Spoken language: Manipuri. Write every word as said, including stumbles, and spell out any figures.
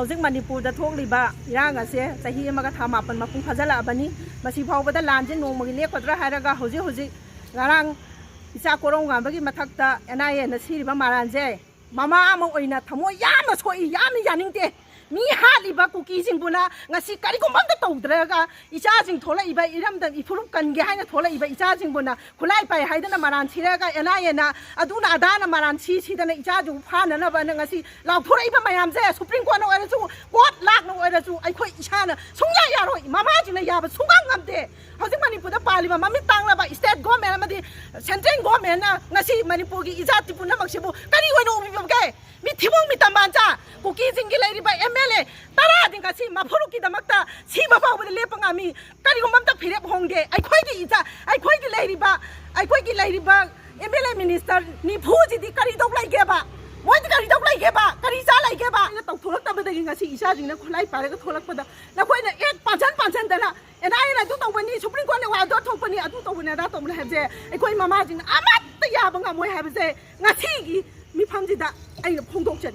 ꯍꯧꯖꯤꯛ ꯃꯅꯤꯄꯨꯔꯗ ꯊꯣꯛꯂꯤꯕ ꯏꯔꯥꯡ ꯑꯁꯦ ꯆꯍꯤ ꯑꯃꯒ ꯊꯥ ꯃꯥꯄꯟ ꯃꯄꯨꯡ ꯐꯥꯖꯤꯜꯂꯛꯑꯕꯅꯤ꯫ ꯃꯁꯤ ꯐꯥꯎꯕꯗ ꯂꯥꯟꯁꯦ ꯅꯣꯡꯃꯒꯤ ꯂꯦꯞꯀꯗ꯭ꯔꯥ ꯍꯥꯏꯔꯒ ꯍꯧꯖꯤꯛ ꯍꯧꯖꯤꯛ ꯉꯔꯥꯡ ꯏꯆꯥ ꯀꯣꯔꯧꯉꯥꯟꯕꯒꯤ ꯃꯊꯛꯇ ꯑꯦꯟ ꯑꯥꯏ ꯑꯦꯅ ꯁꯤꯔꯤꯕ ꯃꯔꯥꯟꯁꯦ ꯃꯃꯥ ꯑꯃ ꯑꯣꯏꯅ ꯊꯃꯣꯏ ꯌꯥꯝꯅ ꯁꯣꯛꯏ, ꯌꯥꯝꯅ ꯌꯥꯅꯤꯡꯗꯦ꯫ ꯃꯤ ꯍꯥꯠꯂꯤꯕ ꯀꯨꯀꯤꯁꯤꯡꯕꯨꯅ ꯉꯁꯤ ꯀꯔꯤꯒꯨꯝꯕ ꯑꯝꯇ ꯇꯧꯗ꯭ꯔꯒ ꯏꯆꯥꯁꯤꯡ ꯊꯣꯛꯂꯛꯏꯕ ꯏꯔꯝꯗꯝ ꯏꯐꯨꯔꯨꯞ ꯀꯟꯒꯦ ꯍꯥꯏꯅ ꯊꯣꯛꯂꯛꯏꯕ ꯏꯆꯥꯁꯤꯡꯕꯨꯅ ꯈꯨꯠꯂꯥꯏ ꯄꯥꯏ ꯍꯥꯏꯗꯅ ꯃꯔꯥꯟ ꯁꯤꯔꯒ ꯑꯦꯟ ꯑꯥꯏ ꯑꯦꯅ ꯑꯗꯨꯅ ꯑꯗꯥꯅ ꯃꯔꯥꯟ ꯁꯤ ꯁꯤꯗꯅ ꯏꯆꯥꯁꯤꯡꯕꯨ ꯐꯥꯅꯅꯕꯅ ꯉꯁꯤ ꯂꯥꯎꯊꯣꯔꯛꯏꯕ ꯃꯌꯥꯝꯁꯦ ꯁꯨꯄ꯭ꯔꯤꯝ ꯀꯣꯔꯠꯅ ꯑꯣꯏꯔꯁꯨ, ꯀꯣꯔꯠ ꯂꯥꯛꯅ ꯑꯣꯏꯔꯁꯨ ꯑꯩꯈꯣꯏ ꯏꯁꯥꯅ ꯁꯨꯡꯌꯥ ꯌꯥꯔꯣꯏ꯫ ꯃꯃꯥꯁꯤꯡꯅ ꯌꯥꯕ ꯁꯨꯡꯉꯝ ꯉꯝꯗꯦ꯫ ꯍꯧꯖꯤꯛ ꯃꯅꯤꯄꯨꯔꯗ ꯄꯥꯜꯂꯤꯕ ꯃꯃꯤꯠ ꯇꯥꯡꯂꯕ ꯁ꯭ꯇꯦꯠ ꯒꯣꯔꯃꯦꯟ ꯑꯃꯗꯤ ꯁꯦꯟꯇ꯭ꯔꯦꯜ ꯒꯣꯔꯃꯦꯟꯅ ꯉꯁꯤ ꯃꯅꯤꯄꯨꯔꯒꯤ ꯏꯖꯥꯇꯤ ꯄꯨꯝꯅꯃꯛꯁꯤꯕꯨ ꯀꯔꯤ ꯑꯣꯏꯅ ꯎꯕꯤꯕꯒꯦ? ꯃꯤ ꯊꯤꯕꯣꯡ ꯃꯤ ꯇꯝꯕꯥꯟꯆꯥ, ꯀꯨꯀꯤꯁꯤꯡꯒꯤ ꯂꯩꯔꯤꯕ ꯑꯦꯝ ꯑꯦꯜ ꯑꯦ ꯇꯔꯥꯗꯤ ꯉꯁꯤ ꯃꯐꯨꯔꯨꯞꯀꯤꯗꯃꯛꯇ ꯁꯤꯕ ꯐꯥꯎꯕꯗ ꯂꯦꯞꯄ ꯉꯝꯃꯤ꯫ ꯀꯔꯤꯒꯨꯝꯕ ꯑꯝꯇ ꯐꯤꯔꯦꯞ ꯍꯣꯡꯒꯦ꯫ ꯑꯩꯈꯣꯏꯒꯤ ꯏꯆꯥ, ꯑꯩꯈꯣꯏꯒꯤ ꯂꯩꯔꯤꯕ, ꯑꯩꯈꯣꯏꯒꯤ ꯂꯩꯔꯤꯕ ꯑꯦꯝ ꯑꯦꯜ ꯑꯦ ꯃꯤꯅꯤꯁꯇꯔ ꯅꯤꯐꯨꯁꯤꯗꯤ ꯀꯔꯤ ꯇꯧ ꯂꯩꯒꯦꯕ? ꯃꯣꯏꯗꯤ ꯀꯔꯤ ꯇꯧ ꯂꯩꯒꯦꯕ? ꯀꯔꯤ ꯆꯥ ꯂꯩꯒꯦꯕ? ꯑꯩꯅ ꯇꯧꯊꯣꯔꯛꯇꯕꯗꯒꯤ ꯉꯁꯤ ꯏꯆꯥꯁꯤꯡꯅ ꯈꯨꯠꯂꯥꯏ ꯄꯥꯏꯔꯒ ꯊꯣꯛꯂꯛꯄꯗ ꯅꯈꯣꯏꯅ ꯑꯦꯛ ꯄꯥꯟꯁꯟ ꯄꯥꯟꯁꯟꯗꯅ ꯑꯦꯟ ꯑꯥꯏ ꯑꯦꯅ ꯑꯗꯨ ꯇꯧꯕꯅꯤ, ꯁꯨꯄ꯭ꯔꯤꯝ ꯀꯣꯔꯠꯅ ꯑꯣꯔꯗꯔ ꯊꯣꯛꯄꯅꯤ, ꯑꯗꯨ ꯇꯧꯕꯅꯤ, ꯑꯗꯥ ꯇꯧꯕꯅꯤ ꯍꯥꯏꯕꯁꯦ ꯑꯩꯈꯣꯏ ꯃꯃꯥꯁꯤꯡꯅ ꯑꯃꯠꯇ ꯌꯥꯕ ꯉꯝꯃꯣꯏ ꯍꯥꯏꯕꯁꯦ ꯉꯁꯤꯒꯤ ꯃꯤꯐꯝꯁꯤꯗ ꯑꯩꯅ ꯐꯣꯡꯗꯣꯛꯆꯔꯤ꯫